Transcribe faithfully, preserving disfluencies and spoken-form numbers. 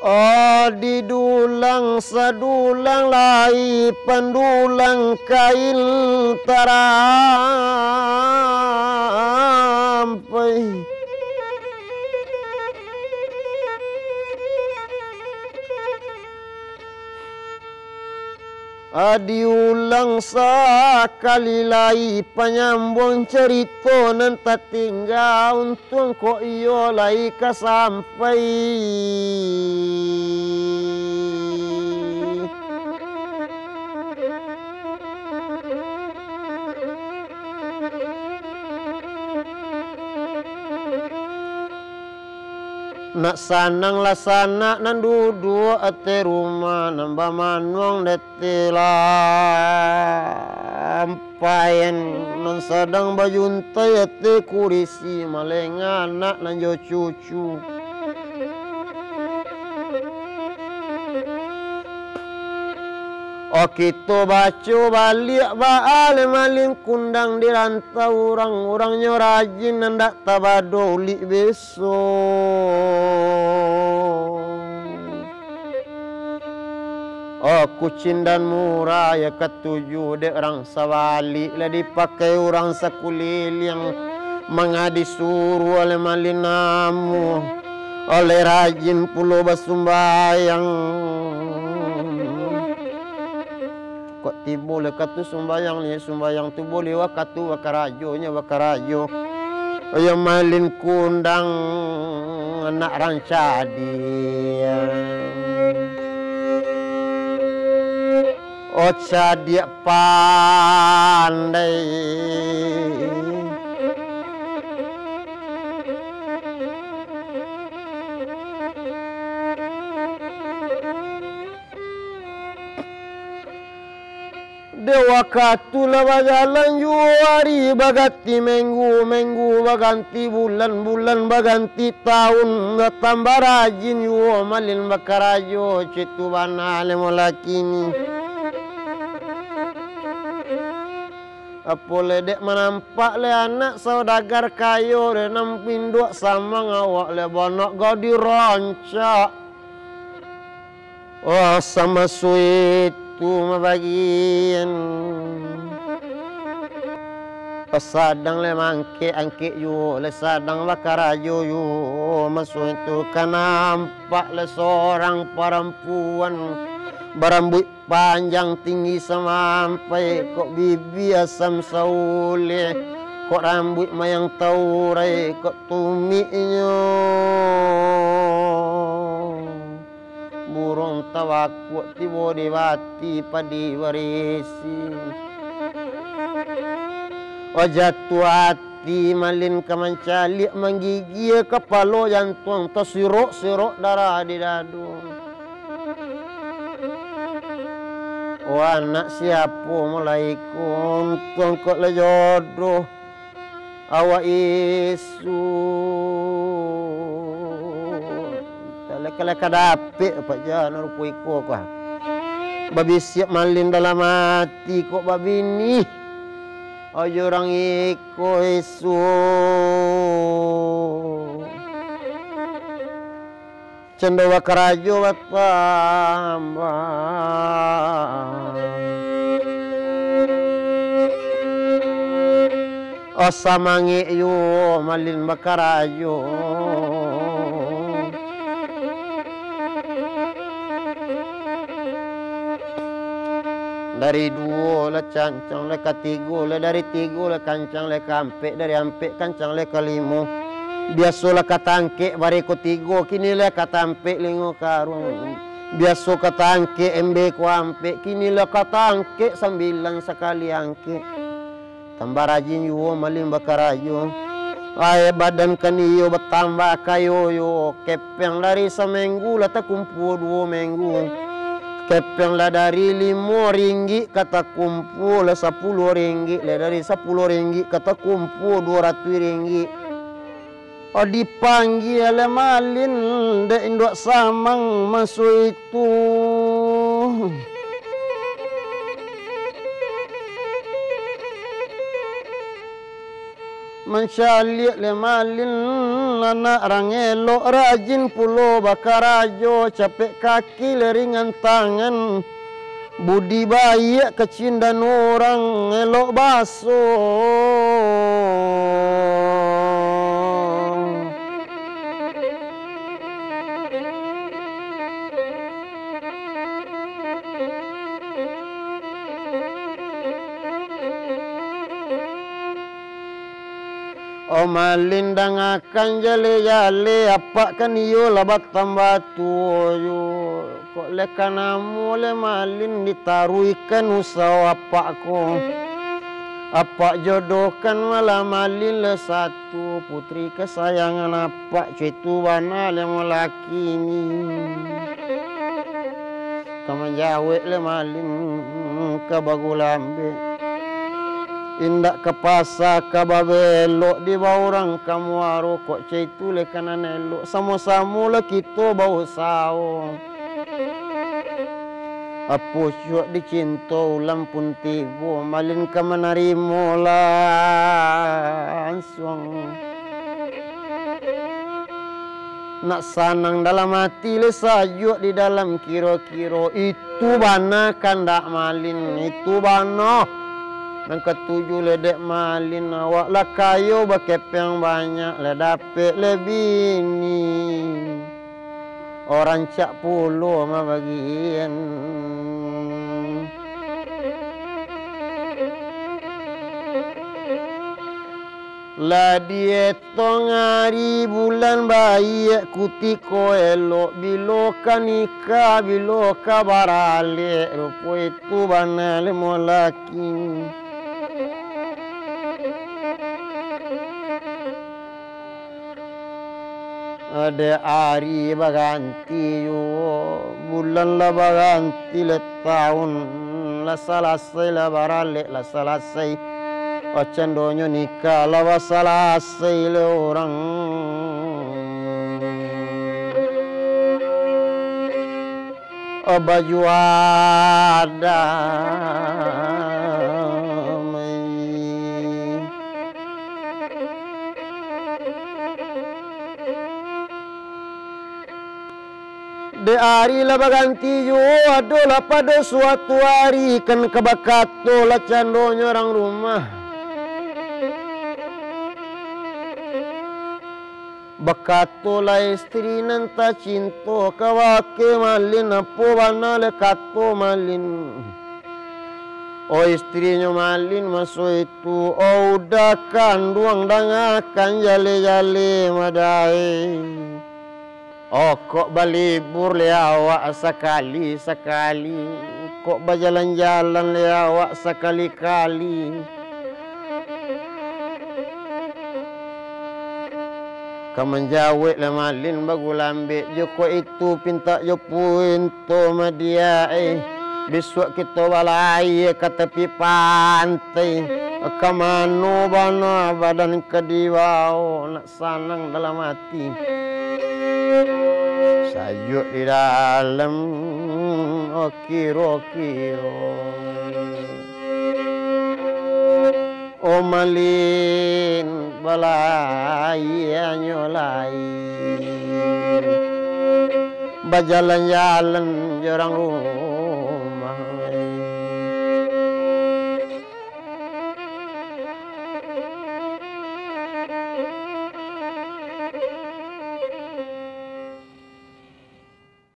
Oh, didulang sadulang lai pandulang kain tarampai. Ah, diulang sakali lai panyambuang carito nan tatingga, untuang kok iyo lai ka sampai. Nak sanang lah sanak nan duduak ateh rumah, nan bamanuang di ateh lampaian, nan sadang bajuntai ateh kurisi, malengah anak nan jo cucu. Oh, kito baco baliak baa lai malin kundang di rantau urang, urangnyo rajin nan dak tabadolik beso. Oh, kucindan murah ya katuju dek rang sabalik lah dipakai urang sakuliliang, manga disuruah oleh malin namuah, oleh rajin pulo basumbayang. Kok tibo le wakatu sumbayang, nyo sumbayang, tibo le wakatu bakarajo, nyo bakarajo. Yo malin kundang anak rang cadiak. Oh, cadiak pandai. Dek wakatu lah bajalan juo, ari baganti menggu, menggu baganti bulan, bulan baganti taun, batambah rajin juo malin bakarajo, cek tu bana le mulai kini. Apo le dek manampak le anak saudagar kayo, dek nan induak samang awak le banak gadih rancak. Oh, samaso itu mabagian. Sadang le maangkek-angkek juo, le sadang bakarajo juo. Maso itu ka nampak le surang parampuan barambuik panjang tinggi samampai, kok bibi asam sauleh, kok rambuik mayang taurai, kok tumiknyo buruang tawakuak tibo di bati padi barisi. Oh, jatuah ati malin ka mancaliak, manggigia kapalo jantuang, tasirok-sirok darah di dado. Oh, anak siapo mulai ko, untuang kok lah jodoh awak isuak. Taleka-leka dapek paja nan rupo iko ko. Babisiak malin dalam ati kok babini. Ajo urang iko isuak. Cando bakarajo batambah. Oh, samangek juo malin bakarajo. Dari duo lah kancang lah ka tigo, lah dari tigo lah kancang lah ka ampek, dari ampek kancang lah ka limo. Biaso lah ka taangkek bareh ko tigo, kini lah ka tampek lingo karuang. Biaso ka taangkek embeh ko ampek, kini lah ka taangkek sambilan sakali angkek. Tambah rajin juo malin bakarajo. Ai, badan kan iyo batambah kayo yo. Kepeng dari samenggu lah takumpua duo menggu. Kepeng lah dari limo ringgik ka takumpua lah sapuluah ringgik, lah dari sapuluah ringgik ka takumpua duo ratuih ringgik. Oh, dipanggia lah malin dek induak samang maso itu. Mancaliak le Malin, anak rang elok, rajin pulo bakarajo, capek kaki le ringan tangan, budi baiak kacindan urang, elok baso. Oh Malin, dangakan jale-jale, apak kan iyo lah batambah tuo yo. Kok le ka namo le Malin ditaruihkan usaho apak ko. Apak jodohkan malah Malin le satu putri kasayangan apak, co itu bana le malaki ni. Ka manjawek le Malin ka bagulambek. Indak ka pasa ka babelok di baurang ka muaro, kok co itu le ka nan elok. Samo-samo lah kito bausaho. Apo cuak dicinto ulam pun tibo, Malin ka manarimo lansuang. Nak sanang dalam ati le sajuak di dalam kiro-kiro. Itu bana kandak Malin, itu bana. Nan katuju le dek Malin, awak lah kayo bakepeng banyak, lah dapek le bini. Orancak pulo mabagian. Lah dietong ari bulan baiak, kutiko elok, bilo ka nikah, bilo ka baralek, rupo itu bana le malaki. Dek ari baganti juo, bulan lah baganti, lah taun lah salasai, lah baralek lah salasai. Oh, candonyo nikah lah basalasai leh urang. Oh, baju adamai. Dek ari lah baganti juo, adolah pado suatu ari, kan ka bakato lah candonyo urang rumah. Bakatolah istri nan tacinto kabake Malin, apo bana le kato Malin. Oh, istrinyo Malin maso itu, oh, uda kanduang, dangakan jale-jale madae. Oh, kok balibur le awak sakali-sakali, kok bajalan-jalan le awak sakali-kali. Ka manjawek lah Malin bagulambek, jo kok itu pintak jo punto madiak, eh. Bisuak kito balayia ka tapi pantai. Ka mano bana badan ka dibawo, nak sanang dalam ati. Sajuak di dalam, oh, kiro-kiro. Oh, Malin, balayianyo lai. Bajalan-jalan jo urang rumah.